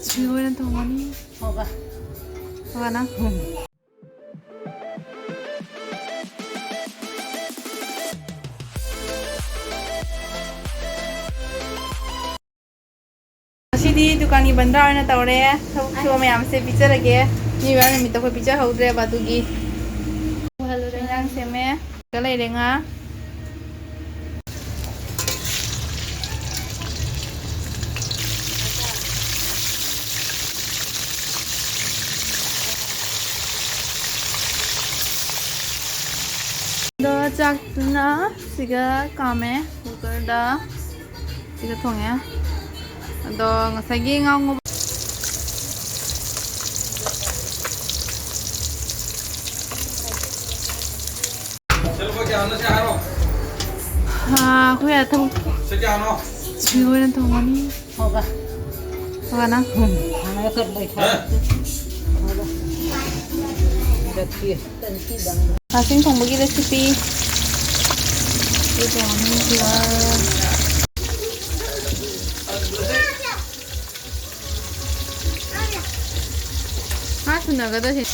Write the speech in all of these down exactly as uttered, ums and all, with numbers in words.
ꯁꯤ ꯑꯣꯏꯅ ꯊꯣꯡꯉꯅꯤ꯫ ꯍꯣꯕ꯫ ꯍꯣꯕ ꯅꯪ꯫ ꯉꯁꯤꯗꯤ ꯗꯨꯀꯥꯟꯒꯤ ꯕꯟꯗ꯭ꯔꯥ ꯑꯣꯏꯅ ꯇꯧꯔꯦ꯫ ꯊꯕꯛ ꯁꯨꯕ ꯃꯌꯥꯝꯁꯦ ꯄꯤꯖꯔꯒꯦ꯫ ꯃꯤ ꯃꯌꯥꯝ ꯅꯨꯃꯤꯠꯇ ꯑꯩꯈꯣꯏ ꯄꯤꯖꯍꯧꯗ꯭ꯔꯦꯕ ꯑꯗꯨꯒꯤ꯫ ꯏꯟꯖꯥꯡ ꯁꯦꯝꯃꯦ꯫ ꯂꯩꯔꯦ ꯉꯥ꯫ ꯑꯗꯣ ꯆꯥꯛꯇꯨꯅ ꯁꯤꯒ ꯀꯥꯝꯃꯦ ꯀꯨꯀꯔꯗ꯫ ꯁꯤꯒ ꯊꯣꯡꯉꯦ꯫ ꯑꯗꯣ ꯉꯁꯥꯏꯒꯤ ꯉꯥ ꯉꯧꯕ ꯁꯦ ꯂꯨꯄꯥ ꯀꯌꯥꯅꯣ ꯁꯦ ꯍꯥꯏꯔꯣ꯫ ꯑꯥ, ꯑꯩꯈꯣꯏ ꯑꯥ ꯊꯣꯡ-, ꯁꯦ ꯀꯌꯥꯅꯣ? ꯁꯤ ꯑꯣꯏꯅ ꯊꯣꯡꯉꯅꯤ꯫ ꯍꯣꯕ꯫ ꯍꯣꯕ ꯅꯪ꯫ ꯎꯝ, ꯍꯥꯟꯅ ꯈꯔ ꯂꯩꯊꯣꯛ꯫ ꯍꯥ? ꯍꯣꯕ꯫ ꯈꯥꯁꯤꯡ ꯊꯣꯡꯕꯒꯤ recipe꯫ ꯁꯤ ꯊꯣꯡꯉꯅꯤ, ꯁꯤꯒ꯫ ꯍꯥ, ꯁꯨꯅꯒꯗꯧꯁꯦ꯫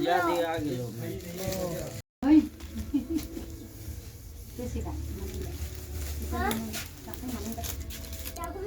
ꯌꯥꯗꯦ, ꯌꯥꯒꯦ꯫ ꯍꯣꯏ꯫ ꯁꯤ ꯁꯤꯗ꯫ ꯍꯥ? ꯆꯥꯛꯈꯨꯝ ꯃꯅꯨꯡꯗ꯫ ꯆꯥꯛꯈꯨꯝ